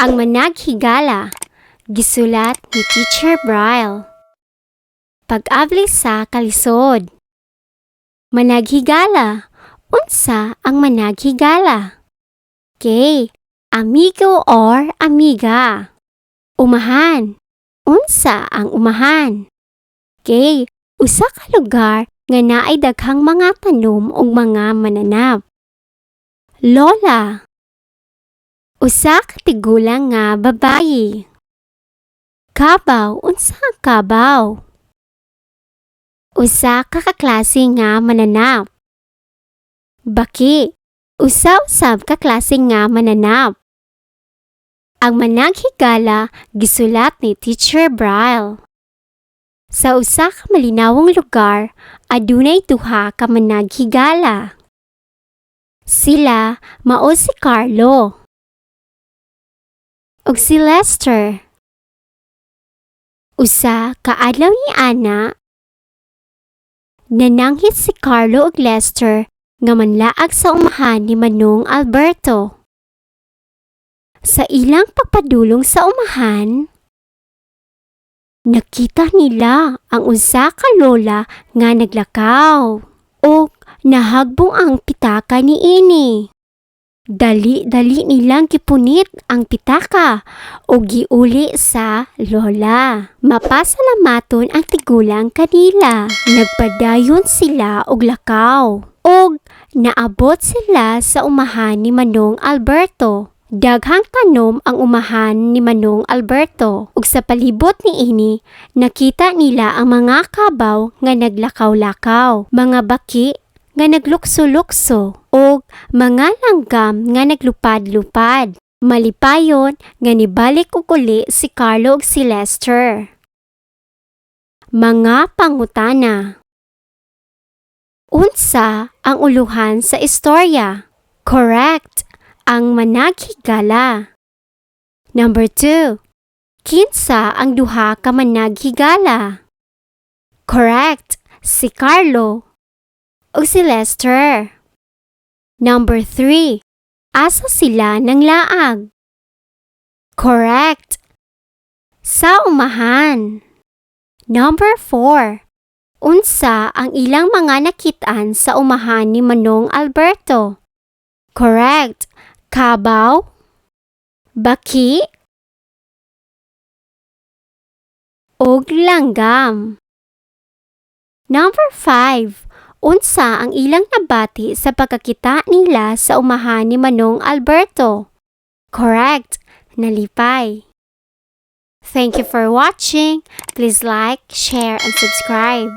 Ang Managhigala, gisulat ni Teacher Braille. Pag-abli sa kalisod. Managhigala. Unsa ang managhigala? Okay, amigo or amiga. Umahan. Unsa ang umahan? Okay, usa ka lugar nga naay daghang mga tanom ug mga mananap. Lola. Usa ka tigulang nga babayi. Kabaw, unsa ang kabaw? Usa ka kaklase nga mananap. Baki, usa usab ka klase nga mananap. Ang Managhigala, gisulat ni Teacher Braille. Sa usa ka malinawong lugar, adunay duha ka managhigala. Sila mao si Carlo ug si Lester. Usa ka adlaw ni ana, nananghit si Carlo ug Lester nga manlaag sa umahan ni Manong Alberto. Sa ilang pagpadulong sa umahan, nakita nila ang usa ka lola nga naglakaw ug nahagbong ang pitaka niini. Dali-dali nilang gipunit ang pitaka ug giuli sa lola. Mapasalamaton ang tigulang kanila. Nagpadayon sila og lakaw ug naabot sila sa umahan ni Manong Alberto. Daghang tanom ang umahan ni Manong Alberto ug sa palibot niini nakita nila ang mga kabaw nga naglakaw-lakaw, mga baki nga naglukso-lukso ug mga langgam nga naglupad-lupad. Malipayon nga nibalik og uli si Carlo ug si Lester. Mga pangutana. Unsa ang uluhan sa istorya? Correct, ang managhigala. Number 2. Kinsa ang duha ka managhigala? Correct, si Carlo ug si Lester. Number 3. Asa sila nanglaag? Correct. Sa umahan. Number 4. Unsa ang ilang mga nakit-an sa umahan ni Manong Alberto? Correct. Kabaw, baki, ug langgam. Number 5. Unsa ang ilang nabati sa pagkakita nila sa umahan ni Manong Alberto? Correct. Nalipay. Thank you for watching. Please like, share, and subscribe.